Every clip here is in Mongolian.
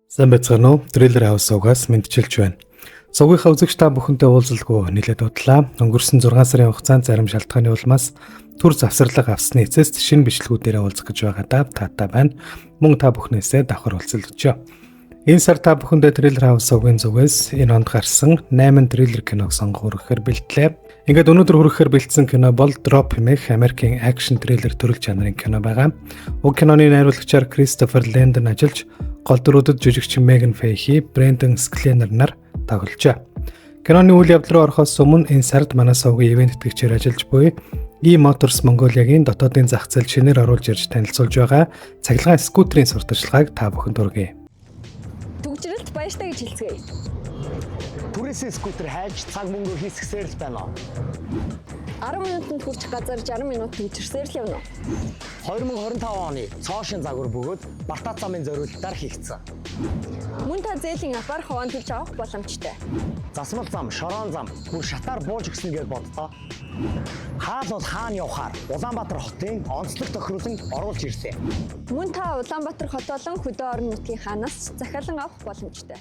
Сайн байцгаана уу? Thriller House сувгаас мэндчилж байна. Сувгийнхаа үзэгч та бүхэнтэй уулзалгүй нэлээд удлаа. Өнгөрсөн 6 сарын хугацаанд зарим шалтгааны улмаас төр завсарлага авсны эцэст шинэ бичлэгүүдээрээ уулзах гэж байгаадаа таатай байна. Мөн та бүхнээсээ давхар уулзал өчөө. Энэ сар та бүхэндээ Thriller House сувгийн зүгээс энэ онд гарсан 8 триллер киног сонгох хүрэхээр бэлтлээ. Ингээд өнөөдөр хүрэхээр бэлдсэн кино бол Drop хэмээх Америкийн акшн триллер төрөл жанрын кино байгаа. Уг киноны найруулагчаар Кристофер Лэндон ажиллаж, гол дүрүүдэд жүжигчин Меган Фейхи, Брэндон Скленер нар тогложээ. Киноны үйл явдал руу орохоос өмнө энэ сард манай сувгийн ивээн тэтгэгчээр ажиллаж буй E-Motors Mongolia-гийн дотоодын зах зээл шинээр оруулж ирж танилцуулж байгаа цахилгаан скутерийн сурталчилгааг та бүхэнд хүргэе. Түгжрэлт баяртай гэж хэлцгээе. Түрээсийн скутер хайж цаг мөнгө хийсгэсээр л байна. 10 минутанд хүрчих газар 60 минут түгжирсээр л явна. 2025 оны цоошин загвар бөгөөд Бартат замын зориултаар хийгдсэн. Мөн та зээлийн аппар хаваан төлж авах боломжтой. Засмал зам, шорон зам бүр шатаар бууж өгсөн гэж боддоо. Хаал бол хаана явахаар Улаанбаатар хотын онцлог тохируулан оруулж ирсэн. Мөн та Улаанбаатар хот болон хөдөө орон нутгийн хаанаас захиалан авах боломжтой.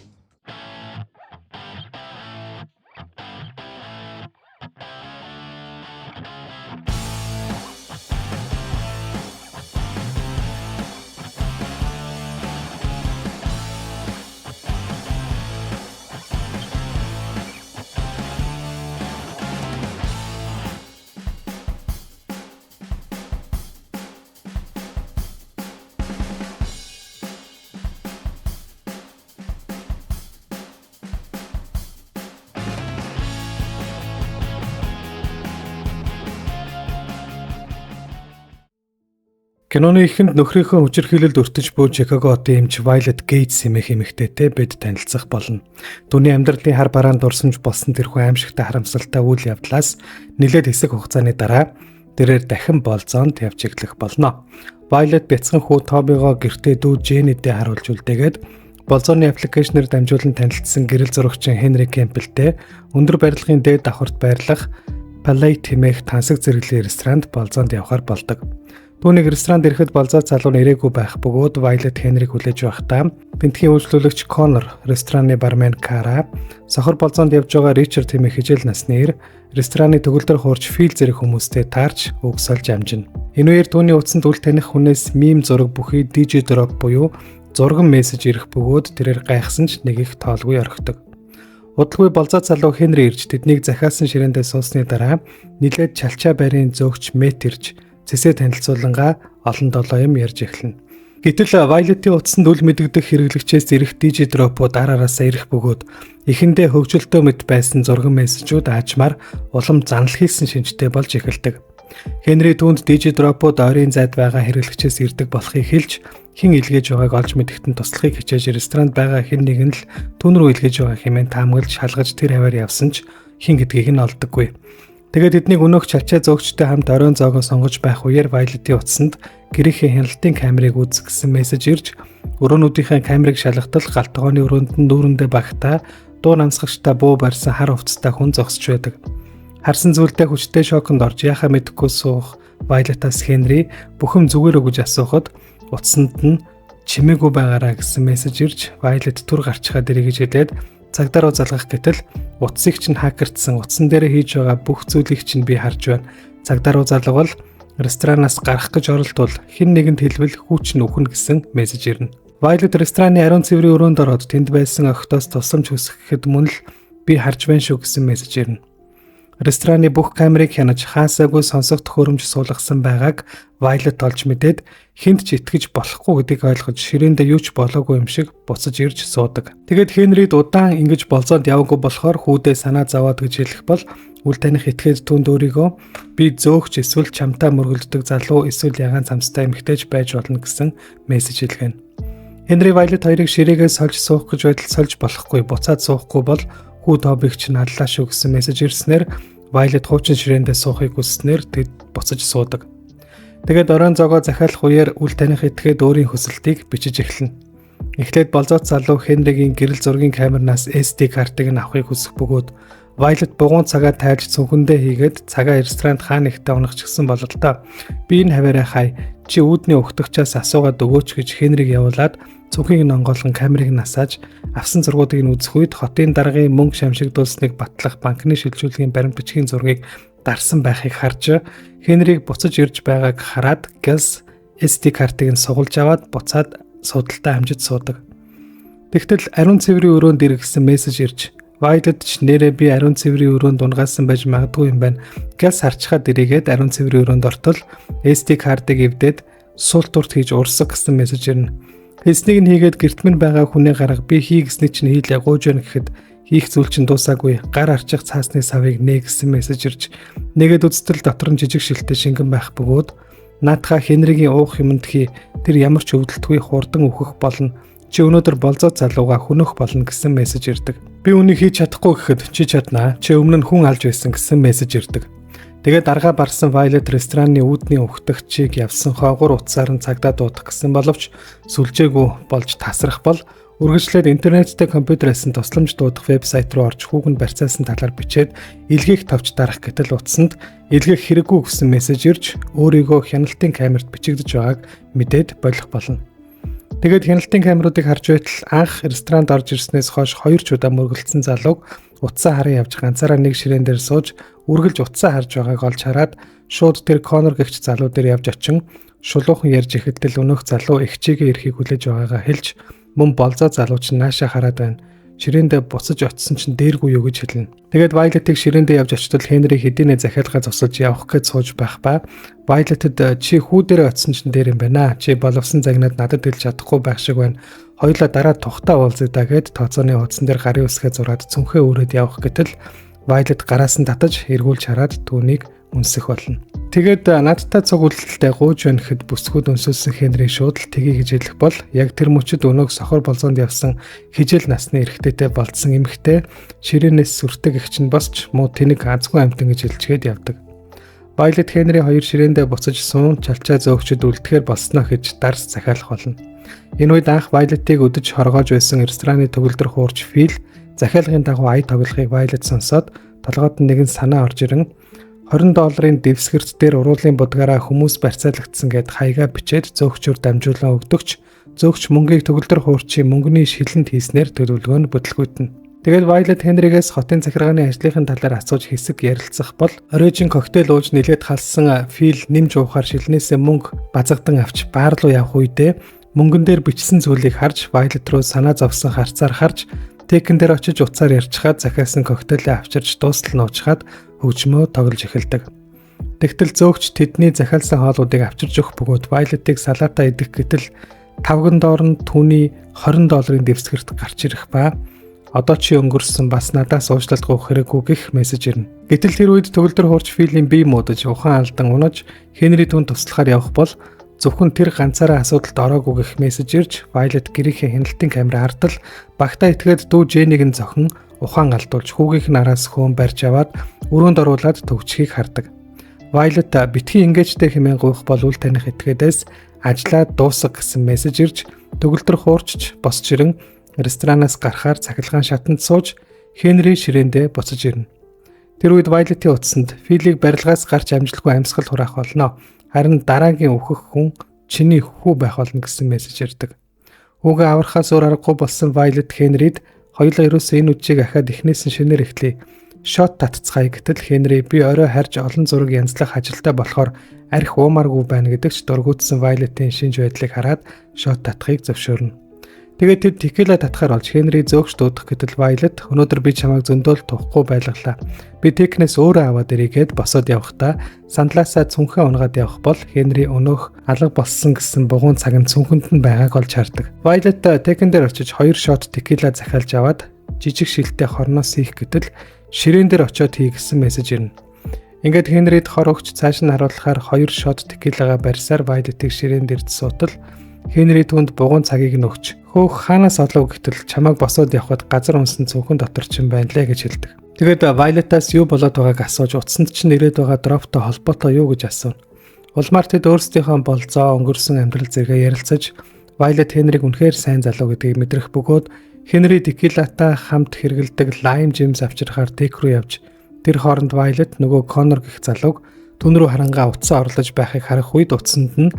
Киноны эхэнд нөхрийнхөө хүчирхийлэлд өртөж буй Чикаго хотын эмч Violet Gates хэмээх эмэгтэйтэй бид танилцах болно. Түүний амьдралын хар бараанд дурсамж болсон тэрхүү аимшигтай харамсалтай үйл явдлаас нэлээд хэсэг хугацааны дараа тэрээр дахин болзоонд явж эхлэх болно. Violet бяцхан хүү Тобигоо гэртээ дүү Дженнитэй харуулж үлдээгээд болзооны аппликейшнээр дамжуулан танилцсан гэрэл зурагчин Хенри Кемпелтэй өндөр барилгын дээд давхарт байрлах Palate хэмээх тансаг зэрэглэлийн ресторанд болзоонд явахар болдог. Түүнийг ресторанд ирэхэд болзоо залуу нь ирээгүй байх бөгөөд Violet Henry-г хүлээж байхдаа бэнтхийн үйлчлүүлэгч Connor, рестораны бармен Kara, сохор болзоонд явж байгаа Richard хэмээх хижээл насны эр, рестораны төгөлдөр хуурч Phil зэрэг хүмүүстэй таарч үг сольж амжина. Энэ үеэр түүний утсанд үл таних хүнээс мим зураг бүхий DJ drop буюу зурган мессеж ирэх бөгөөд тэрээр гайхсан ч нэг их тоолгүй орхидог. Удалгүй болзоо залуу Хенри ирж тэднийг захиалсан ширээндээ суусны дараа нилээд чалчаа байрын зөөгч Мэт ирж цэсээ танилцуулангаа олон долоо юм ярьж эхэлнэ. Гэтэл Violet-ийн утсанд үл мэдэгдэх хэрэглэгчээс ирэх DJ drop-ууд ар араасаа ирэх бөгөөд эхэндээ хөгжилтөө мэт байсан зурган мессежүүд аажмаар улам занал хийсэн шинжтэй болж эхэлдэг. Хенри түүнд DJ drop-ууд ойрын зайд байгаа хэрэглэгчээс ирдэг болохыг хэлж хэн илгээж байгааг олж мэдэхэд нь туслахыг хичээж ресторанд байгаа хэн нэгэн л түүн рүү илгээж байгаа хэмээн таамаглаж шалгаж тэр хаваар явсан ч хэн гэдгийг нь олдоггүй. Тэгээд тэднийг өнөөх чалчаа зөөгчтэй хамт оройн зоогоо сонгож байх үеэр Violet-ийн утсанд гэрийнхээ хяналтын камерыг үз гэсэн мессеж ирж өрөөнүүдийнхээ камерыг шалгатал гал тогооны өрөөнд нь дүүрэндээ багтаа дуу намсгагчтай буу барьсан хар хувцастай хүн зогсож байдаг. Харсан зүйлдээ хүчтэй шоконд орж яхаа мэдэхгүй суух Violet-аас Хенри бүхэн зүгээр үү гэж асуухад утсанд нь чимээгүй байгаараа гэсэн мессеж ирж Violet түр гарчхаад ирээ гэж хэлээд цагдаа руу залгах гэтэл утсыг чинь хакертсан, утсан дээр хийж байгаа бүх зүйлийг чинь би харж байна. Цагдаа руу залгавал ресторанаас гарах гэж оролдвол хэн нэгэнд хэлбэл хүү чинь үхнэ гэсэн мессеж ирнэ. Violet рестораны ариун цэврийн өрөөнд ороод тэнд байсан охидоос тусламж хүсэхэд мөн л би харж байна шүү гэсэн мессеж ирнэ. Рестораны бүх камерыг хянаж хаасаагүй сонсох төхөөрөмж суулгасан байгааг Violet олж мэдээд хүнд ч итгэж болохгүй гэдгийг ойлгож ширээндээ юу ч болоогүй юм шиг буцаж ирж суудаг. Тэгээд Хенрид удаан ингэж болзоонд яваагүй болохоор хүүдээ санаа зовоод гэж хэлэх бол үл таних этгээд түүнд өөрийгөө би зөөгч эсвэл чамтай мөргөлддөг залуу эсвэл ягаан цамцтай эмэгтэйч байж болно гэсэн мессеж илгээнэ. Хенри Violet хоёрыг ширээгээ сольж суух гэж байтал сольж болохгүй, буцаад суухгүй бол хүү Тобиг чинь аллаа шүү гэсэн мессеж ирснээр Violet хуучин ширээндээ суухыг хүсснээр тэд буцаж суудаг. Тэгээд оройн зогоо захиалах үеэр үл таних этгээд өөрийн хүсэлтийг бичиж эхэлнэ. Эхлээд болзооц залуу Хенригийн гэрэл зургийн камернаас SD картыг нь авахыг хүсэх бөгөөд Violet бугуун цагаа тайлж цүнхэндээ хийгээд цагаа ресторанд хаа нэгтээ унахчихсан бололтоо. Би энэ хаваараа хай чи үүдний өгтөгчөөс асуугаад өгөөч гэж Хенриг явуулаад Цүнхийг нь онгойлгон камерыг нь асааж авсан зургуудыг нь үзэх үед хотын даргын мөнгө шамшигдуулсныг батлах банкны шилжүүлгийн баримт бичгийн зургийг дарсан байхыг харж Хенрийг буцаж ирж байгааг хараад Гэлс SD картыг нь сугалж аваад буцаад суудалдаа амжиж суудаг. Тэгтэл ариун цэврийн өрөөнд иргэсэн мессеж ирж Violet ч нэрээ би ариун цэврийн өрөөнд унгаасан байж магадгүй юм байна. Гэлс харчхаад эрийгээд ариун цэврийн өрөөнд ортол SD картыг эвдээд сул дурт хийж урсах гэсэн мессеж ирнэ. Хэлснийг нь хийгээд гэрт минь байгаа хүний гарга би хий гэсний чинь хийлээ гуйж байна гэхэд хийх зүйл чинь дуусаагүй гар арчих цаасны савыг нээ гэсэн мессеж ирж нэгэд үзтэл дотор нь жижиг шилтэй шингэн байх бөгөөд наадхаа Хенригийн уух юмд хий тэр ямар ч өвдөлтгүй хурдан өөхөх болно. Чи өнөөдөр болзоо залууга хөнөөх болно гэсэн мессеж ирдэг. Би үүнийг хийж чадахгүй гэхэд чи чаднаа. Чи өмнө нь хүн алж байсан гэсэн мессеж ирдэг. Тэгээд аргаа барсан Violet рестораны үүдний угтагчийг явсан хойгуур утсаар нь цагдаа дуудах гэсэн боловч сүлжээгүй болж тасрах бол үргэлжлээд интернеттэй компьютерээс нь тусламж дуудах вебсайт руу орж хүүг нь барьцаасан талаар бичээд илгээх товч дарах гэтэл утсанд илгээх хэрэггүй гэсэн мессеж ирж өөрийгөө хяналтын камерт бичигдэж байгааг мэдээд болох болно. Тэгээд хяналтын камеруудыг харж байтал анх ресторанд орж ирснээс хойш 2 ч удаа мөргөлдсөн залууг утсаа харан явж ганцаараа нэг ширээн дээр сууж үргэлж утсаа харж байгааг олж хараад шууд тэр Конор гэгч залуу дээр явж очин шулуухан ярьж ихэтэл өнөөх залуу эгчийгээ ирэхийг хүлээж байгаагаа хэлж мөн болзоо залуу чинь наашаа хараад байна. Ширээндээ буцаж очисон чинь дээргүй юу гэж хэлнэ. Тэгээд Violet-ыг ширээндээ явж очтол Хенри хэдийнэ захиалгаа зогсож явах гэж сууж байх ба Violet-д чи хүү дээрээ очисон чинь дээр юм байна. Чи боловсон загнаад надад хэлж чадахгүй байх шиг байна. Хоёулаа дараа тухтаа уулзъя да гэд тооцооны хуудсан дээр гарын үсгээ зураад цүнхээ өрөөд явах гэтэл Violet гараас нь татаж эргүүлж хараад түүнийг үнсэх болно. Тэгээд надтай цуг үлдэлтэй гууж байна гэхэд бүсгүйд өнсөлсөн Хенри шууд л тгий гэж хэлэх бол яг тэр мөчид өнөөг сохор болзоонд явсан хижээл насны эрэгтэйтэй болцсон эмэгтэй ширээнээс сүртэй гэгч нь босч муу тэнэг азгүй амтан гэж хэлчгээд явдаг. Violet Хенри хоёр ширээндээ буцаж суун чалчаа зөөгчд үлдэхээр болсноо гэж дарс захиалах болно. Энэ үед анх Violet-ыг өдөж хоргоож байсан рестораны төгөлдөр хуурч Фил захиалгын дагуу ая тоглохыг Violet сонсоод толгойд нь нэгэн санаа орж ирэн 20 долларын дэвсгэрт дээр уруулын будгаараа хүмүүс барьцаалагдсан гэд хаягаа бичээд зөөгчөөр дамжуулан өгдөгч зөөгч мөнгийг төгөлдөр хуурчийн мөнгөний шилэнд хийснээр төлөвлөгөө нь бүтлгүүтнэ. Тэгээд Violet Henry-гээс хотын захиргааны ажлынхын талаар асууж хэсэг ярилцах бол оройжин коктейл ууж нилээд халсан Фил нэмж уухаар шилнээсээ мөнгө базгадан авч баар руу явах үедээ мөнгөн дээр бичсэн зүйлийг харж Violet руу санаа зовсон харцаар харж Тэкэн дээр очиж утсаар ярьчихад захиалсан коктейлээ авчирч дуустал нуучхад хөгжмөө тоглож эхэлдэг. Тэгтэл зөөгч тэдний захиалсан хоолуудыг авчирч өгөх бөгөөд Violet-ыг салаатаа идэх гэтэл тавган доор нь түүний 20 долларын дэвсгэрт гарч ирэх ба одоо чи өнгөрсөн бас надаас уучлалт гуйх хэрэггүй гэх мессеж ирнэ. Гэтэл тэр үед төгөлдөр хуурч Филийн бие муудаж ухаан алдан унаж Хенри түн туслахаар явах бол зөвхөн тэр ганцаараа асуудалд ороогүй гэх мессеж ирж Violet гэрийнхээ хяналтын камера хартал багтаа итгээд дүү Дженийг нь зохин ухаан алдуулж хүүгийнх нь араас хөөн барьж аваад өрөөнд оруулаад төвчхийг хардаг. Violet битгий ингээжтэй хэмээн гуйх бол үл таних этгээдээс ажлаа дуусга гэсэн мессеж ирж төгөлдөр хуурчч босч ирэн ресторанаас гарахаар цахилгаан шатанд сууж Хенри ширээндээ буцаж ирнэ. Тэр үед Violet-ийн утсанд Филийг барилгаас гарч амжилтгүй амьсгал хураах болно. Харин дараагийн өөхөх хүн чиний хүү байх болно гэсэн мессеж ирдэг. Хүүгээ аврахаас өөр аргагүй болсон Violet Хенрид хоёулаа ерөөсөө энэ үдшийг ахаад эхнээс нь шинээр эхлэе. Шот татцгаая гэтэл Хенри би орой харж олон зураг янзлах ажилтай болохоор арх уумааргүй байна гэдэгч дургуутсан Violet-ийн шинж байдлыг хараад шот татахыг зөвшөөрнө. Тэгээд тэд текила татахаар олж Хенри зөөгч дуудах гэтэл Violet өнөөдөр би чамайг зөндөөл тухгүй байлгалаа. Би технээс өөрөө аваад ирээгээд босоод явахдаа сандлаасаа цүнхээ унгаад явах бол Хенри өнөөх алга болсон гэсэн бугуун цаг нь цүнхэнд нь байгааг олж хардаг. Violet текен дээр очиж 2 шот текила захиалж аваад жижиг шилтэй хорноос хийх гэтэл ширээн дээр очиод хий гэсэн мессеж ирнэ. Ингээд Хенрид хор өгч цааш нь харуулахаар 2 шот текилагаа барьсаар Violet-ыг ширээн дээр суутал Хенри түнд бугуун цагийг нь өгч хөөх хаанаас олов гэтэл чамайг босоод явхад газар унсан цүнхэн дотор чинь байна лээ гэж хэлдэг. Тэгээд Violet-аас юу болоод байгааг асууж утсанд чинь ирээд байгаа дроптой холбоотой юу гэж асууна. Улмаар тэд өөрсдийнхөө болзоо өнгөрсөн амьдрал зэрэгээ ярилцаж Violet Хенриг үнэхээр сайн залуу гэдгийг мэдрэх бөгөөд Хенри текилатай хамт хэргэлдэг Lime James авчрахаар Тек рүү явж тэр хооронд Violet нөгөө Конор гэх залууг түн рүү харангаа утсаа орлож байхыг харах үед утсанд нь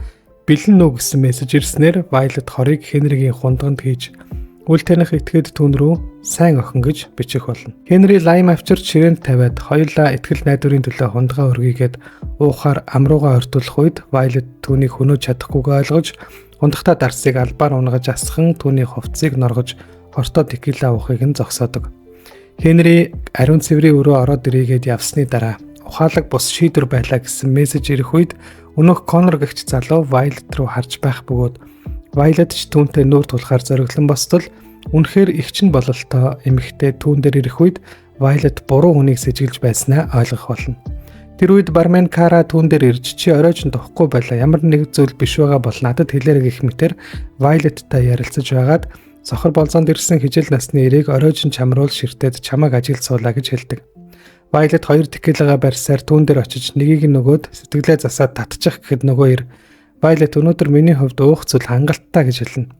Бэлэн нү гэсэн мессеж ирснээр Violet хорыг Хенригийн хундганд хийж үл таних этгээд түүн рүү сайн охин гэж бичих болно. Хенри лайм авчирч ширээнд тавиад хоёулаа итгэл найдварын төлөө хундгаа өргийгээд уухаар ам руугаа ортуулах үед Violet түүнийг хөнөөж чадахгүйгээ ойлгож хундахтаа дарсыг албаар унгаж асхан түүний хувцсыг норгож хортой текила уухыг нь зогсоодог. Хенри ариун цэврийн өрөө ороод ирээгээд явсны дараа ухаалаг бус шийдвэр байлаа гэсэн мессеж ирэх үед өнөөх Конор гэгч залуу Violet руу харж байх бөгөөд Violet ч түүнтэй нүүр тулахаар зориглон бостол үнэхээр эгч нь бололтоо эмэгтэй түүн дээр ирэх үед Violet буруу хүнийг сэжиглэж байснаа ойлгох болно. Тэр үед бармен Кара түүн дээр ирж чи оройж нь тухгүй байлаа, ямар нэг зүйл биш байгаа бол надад хэлээрэй гэх мэтэр Violet-тай ярилцаж байгаад сохор болзоонд ирсэн хижил насны эрийг оройж нь чамруул ширтээд чамайг ажилд суулаа гэж хэлдэг. Violet хоёр текилагаа барьсаар түүн дээр очиж нэгийг нь нөгөөд сэтгэлээ засаад татчих гэхэд нөгөө ир Violet өнөөдөр миний хувьд уух зүйл хангалттай гэж хэлнэ.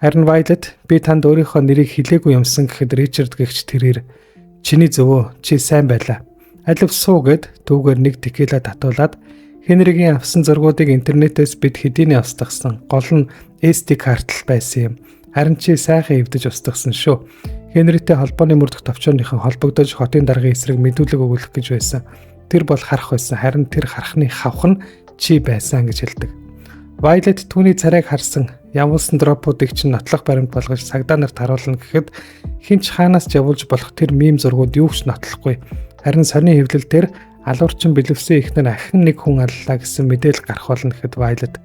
Харин Violet би танд өөрийнхөө нэрийг хэлээгүй юмсан гэхэд Ричард гэгч тэрээр чиний зөвөө чи сайн байлаа. Алив суу гэд түүгээр нэг текила татуулаад Хенригийн авсан зургуудыг интернетээс бид хэдийний устгасан. Гол нь SD карт л байсан юм. Харин чи сайхан эвдэж устгасан шүү. Хенритэй холбооны мөрдөх товчооныхон холбогдож хотын даргын эсрэг мэдүүлэг өгүүлэх гэж байсан. Тэр бол харах байсан. Харин тэр харахны хавх нь чи байсан гэж хэлдэг. Violet түүний царайг харсан явуулсан дропуудыг чинь нотлох баримт болгож цагдаа нарт харуулна гэхэд хэн ч хаанаас ч явуулж болох тэр мим зургууд юу ч нотлохгүй. Харин сони хэвлэл дээр алуурчин бэлэвсэн эхнэр ахин нэг хүн аллаа гэсэн мэдээлэл гарах болно гэхэд Violet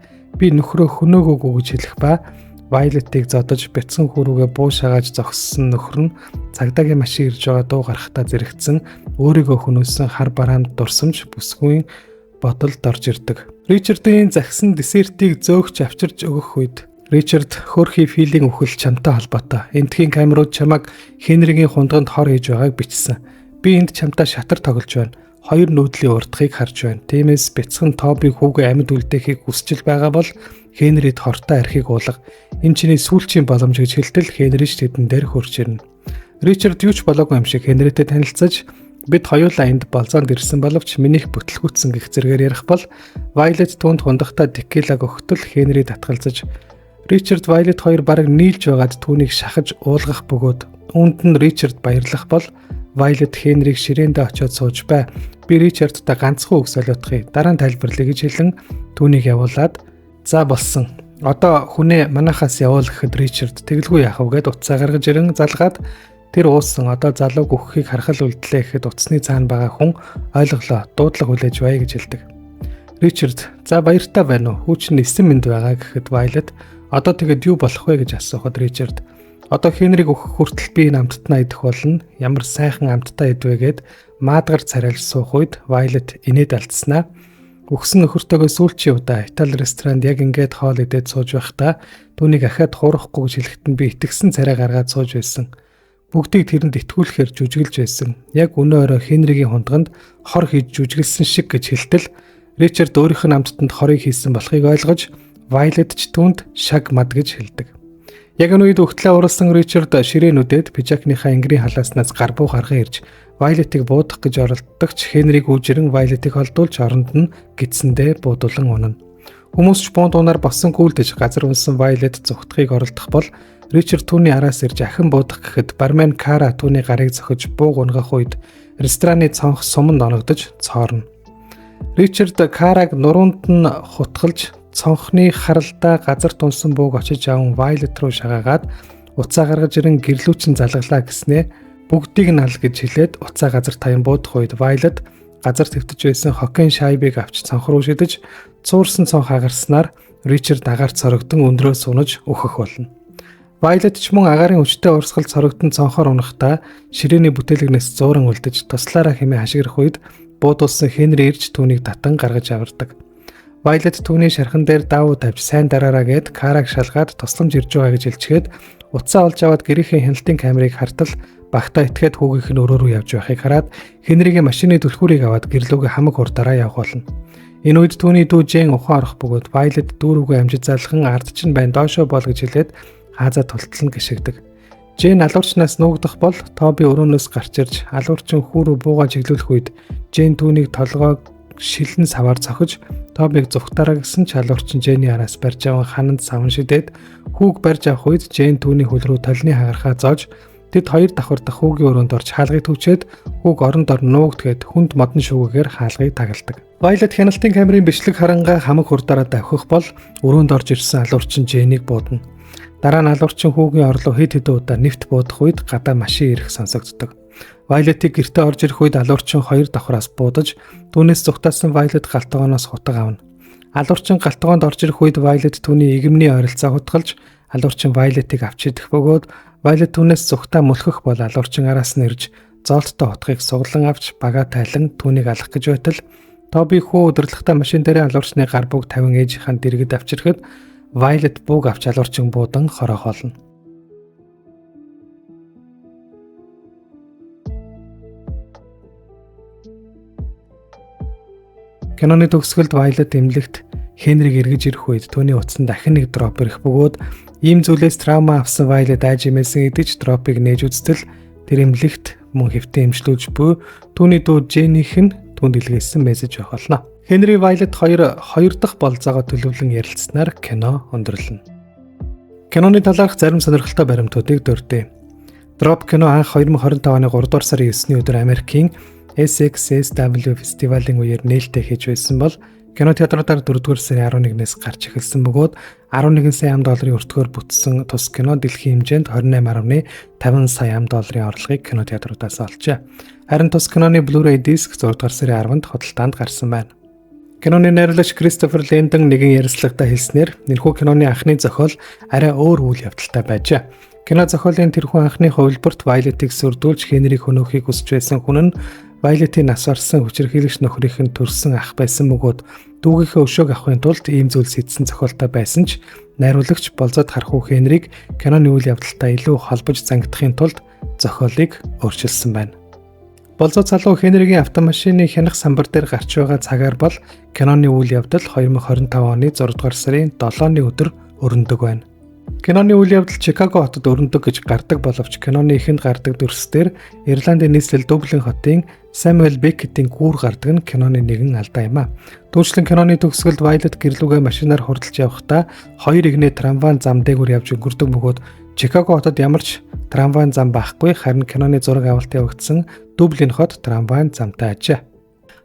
би нөхрөө хөнөөгөөгүй гэж хэлэх ба Violet-ыг зодож бяцхан хүүрүүгээ буу шагааж зогссон нөхөр нь цагдаагийн машин ирж байгаа дуу гарахтаа зэрэгцэн өөрийгөө хөнөөсөн хар бараанд дурсамж бүсгүйн бодолд орж ирдэг. Ричардын загсан десертийг зөөгч авчирч өгөх үед Ричард хөөрхий филийн үхэл чамтай холбоотой. Эндхийн камерууд чамайг Хенригийн хундганд хор хийж байгааг бичсэн. Би энд чамтай шатар тоглож байна. Хоёр нүүдлийн урдахыг харж байна. Тиймээс бяцхан Тоби хүүгээ амьд үлдээхийг хүсчил байгаа бол Хенрид хортой архийг уулга. Энэ чиний сүүлчийн боломж гэж хэлтэл Хенри ч тэдэн дээр хөрч ирнэ. Ричард юу ч болоогүй юм шиг Хенритэй танилцаж бид хоёулаа энд болзоонд ирсэн боловч минийх бүтлгүүцсэн гэх зэрэгээр ярих бол Violet түүнд хундахтаа текилаг өгтөл Хенри татгалзаж Ричард Violet хоёр бараг нийлж байгаад түүнийг шахаж уулгах бөгөөд үүнд нь Ричард баярлах бол Violet Хенриг ширээндээ очиод сууж бай. Би Ричардтай ганцхан үг солиодохыг дараа нь тайлбарлая гэж хэлэн түүнийг явуулаад за болсон. Одоо хүнээ манахаас явуул гэхэд Ричард тэгэлгүй яах вэ гэд утсаа гаргаж ирэн залгаад тэр уусан одоо залууг өгөхийг харахал үлдлээ гэхэд утасны цаана байгаа хүн ойлголоо дуудлага хүлээж бай гэж хэлдэг. Ричард за баяртай байна уу? Хүү чинь 9 мэнд байгаа гэхэд Violet одоо тэгэд юу болох вэ гэж асуухад Ричард одоо Хенриг өгөх хүртэл би энэ амттнаа идэх болно. Ямар сайхан амттай идвэ гэд маадгар царайлж суух үед Violet инээд алдснаа. Өгсөн нөхөртөөгөө сүүлчийн удаа Итали ресторанд яг ингээд хоол идээд сууж байхдаа түүнийг ахиад хуурахгүй гэж хэлэхэд нь би итгэсэн царай гаргаад сууж байсан. Бүгдийг тэрэнд итгүүлэхээр жүжиглэж байсан. Яг өнөө орой Хенригийн хундганд хор хийж жүжиглсэн шиг гэж хэлтэл Ричард өөрийнх нь амттанд хорыг хийсэн болохыг ойлгож Violet ч түүнд шаг мад гэж хэлдэг. Яг энэ үед өгтлээ уралсан Ричард ширээнүүдэд пижакныхаа энгэрийн халааснаас гар буу гарган ирж Violet-ыг буудах гэж оролдогч Хенриг үүжирэн Violet-ыг холдуулж оронд нь гидсэндээ буудулан унана. Хүмүүс ч буун дуунаар босон гүйлдэж газар унсан Violet зүхтахыг оролдох бол Ричард түүний араас ирж ахин буудах гэхэд бармен Кара түүний гарыг зохиж бууг унгах үед рестораны цонх суманд оногдож цоорно. Ричард Караг нуруунд нь хутгалж цонхны харалдаа газар тунсан бууг очиж аван Violet руу шагаагаад уцаа гаргаж ирэн гэрлүүчин залгалаа гэснээ бүгдийг нь ал гэж хэлээд уцаа газар таян буудах үед Violet газар твтэж байсан хоккейн шайбыг авч цонх руу шидэж цуурсан цонх агарснаар Ричард агаар цорогдон өндрөөс унаж өөхөх болно. Violet ч мөн агаарын хүчтэй урсгал цорогдон цонхоор унахдаа ширээний бүтээлгнээс зууран үлдэж туслаараа хэмээн хашгирах үед буудулсан Хенри ирж түүнийг татан гаргаж авардаг. Violet түүний шархан дээр даавуу тавьж сайн дараараа гэд Караг шалгаад тусламж ирж байгаа гэж хэлчихэд утсаа олж аваад гэрийнхээ хяналтын камерыг хартал багтаа итгээд хүүгийнх нь өрөө рүү явж байхыг хараад Хенригийн машины түлхүүрийг аваад гэрлүүгээ хамаг хурдаараа явах болно. Энэ үед түүний дүү Жен ухаан орох бөгөөд Violet дүүрүүгээ амжиж залхан ард чинь байна доошоо бол гэж хэлээд хаазаа тултал нь гიშгдэг. Жен алуурчнаас нуугдах бол Тоби өрөөнөөс гарч ирж алуурчин хүү рүү буугаа чиглүүлэх үед Жен түүнийг толгой шилэн саваар цохиж Тобиг зүхтараа гэсэн ч алуурчин Дженни араас барьж аван хананд саван шидээд хүүг барьж авах үед Джен түүний хөл рүү толны хагархаа зоож тэд хоёр давхар дах хүүгийн өрөөнд орж хаалгыг түвчээд хүүг орон дор нуугдгээд хүнд модон шүүгээр хаалгыг тагалдаг. Violet хяналтын камерын бичлэг харангаа хамаг хурдаараа давхих бол өрөөнд орж ирсэн алуурчин Дженийг буудна. Дараа нь алуурчин хүүгийн орлоо хэд хэдэн удаа нэвт буудах үед гадаа машин ирэх сонсогддог. Violet-ийг гэртээ орж ирэх үед алуурчин хоёр давхраас буудаж түүнээс зүхтаасан Violet гал тогооноос хутга авна. Алуурчин гал тогоонд орж ирэх үед Violet түүний игэмний ойролцоо хутгалж алуурчин Violet-ийг авч идэх бөгөөд Violet түүнээс зүхтаа мөлхөх бол алуурчин араас нь ирж зоолттой хутгийг суглан авч бага тайлан түүнийг алах гэж байтал Тоби хүү удирдлагатай машин дээр алуурчны гар буг тавин ээжийнхэн дэргэд авчирхад Violet буг авч алуурчин буудан хорохоолно. Киноны төгсгөлд Violet эмнэлэгт Хенриг эргэж ирэх үед түүний утсанд дахин нэг дроп ирэх бөгөөд ийм зүйлээс траума авсан Violet айж имээсэн гэдэг ч дропыг нээж үзтэл тэр эмнэлэгт мөн хэвтэн эмчлүүлж буй түүний дүү Дженнийх нь түүнд илгээсэн мессеж байх болно. Хенри Violet хоёр дахь болзоогоо төлөвлөн ярилцсанаар кино өндөрлөнө. Киноны талаарх зарим сонирхолтой баримтуудыг дурдъя. Drop кино анх 2025 оны 3 дугаар сарын 9-ний өдөр Америкийн SXSW фестивалийн үеэр нээлттэй хийж байсан бол кино театруудаар 4 дугаар сарын 11-ээс гарч эхэлсэн бөгөөд 11 сая ам долларын өртгөөр бүтсэн тус кино дэлхийн хэмжээнд 28.50 сая ам долларын орлогыг кино театруудаас олжээ. Харин тус киноны Blu-ray диск 6 дугаар сарын 10-нд худалдаанд гарсан байна. Киноны найруулагч Кристофер Лэндон нэгэн ярилцлагадаа хэлснээр энэхүү киноны анхны зохиол арай өөр үйл явдалтай байжээ. Кино зохиолын тэрхүү анхны хувилбарт Violet-ийг сүрдүүлж Хенрийг хөнөөхийг хүсэж байсан хүн нь Violet-ийн нас барсан хүчирхийлэгч нөхрийнх нь төрсөн ах байсан бөгөөд дүүгийнхээ өшөөг авахын тулд ийм зүйл сэдсэн зохиолтой байсан ч найруулагч болзоод хархуу Хенрийг киноны үйл явдалтай илүү холбож зангидахын тулд зохиолыг өөрчилсөн байна. Болзоо залуу Хенригийн автомашины хянах самбар дээр гарч байгаа цагаар бол киноны үйл явдал 2025 оны 6 дугаар сарын 7-ны өдөр өрнөдөг байна. Киноны үйл явдал Чикаго хотод өрнөдөг гэж гардаг боловч киноны эхэнд гардаг дүрс дээр Ирландын нийслэл Дублин хотын Самуэль Беккетийн гүүр гардаг нь киноны нэгэн алдаа юм а. Түүнчлэн киноны төгсгөлд Violet гэрлүүгээ машинаар хурдалж явахдаа хоёр игнэ трамвайн зам дээгүүр явж өнгөрдөг бөгөөд Чикаго хотод ямар ч трамвайн зам байхгүй, харин киноны зураг авалт явагдсан Дублин хот трамвайн замтай ажээ.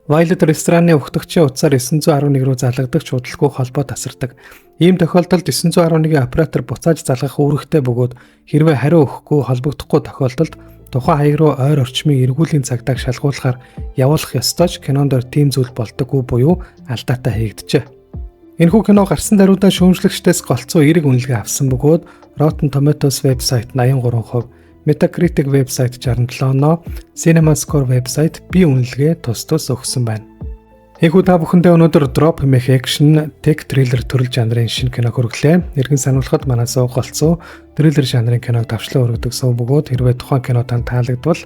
Violet рестораны өгтөгчийн утсаар 911 рүү залгадагч удалгүй холбоо тасардаг. Ийм тохиолдолд 911-ийн оператор буцааж залгах үүрэгтэй бөгөөд хэрвээ хариу өгөхгүй холбогдохгүй тохиолдолд тухайн хаяг руу ойр орчмын эргүүлийн цагдааг шалгуулахаар явуулах ёстой ч кинонд тийм зүйл болдоггүй буюу алдаатай хийгджээ. Энэхүү кино гарсан даруйдаа шүүмжлэгчдээс голцоо эерэг үнэлгээ авсан бөгөөд Rotten Tomatoes вебсайт 83%, Metacritic вебсайт 67 оноо, CinemaScore вебсайт B үнэлгээ тус тус өгсөн байна. Энэхүү та бүхэндээ өнөөдөр Drop хэмээх action tech thriller төрөл жанрын шинэ кино хүргэлээ. Эргэн сануулхад манай сувг голцоо триллер жанрын киног давчлан өргөдөг сувг бөгөөд хэрвээ тухайн кино танд таалагдвал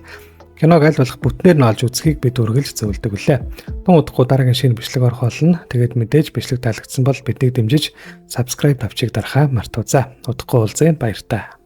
киног аль болох бүтнээр нь олж үзхийг бид үргэлж зөвлөдөг үлээ. Тун удахгүй дараагийн шинэ бичлэг орох болно. Тэгээд мэдээж бичлэг таалагдсан бол биднийг дэмжиж subscribe тавчийг дарахаа мартуузаа. Удахгүй уулзъя. Баяртай.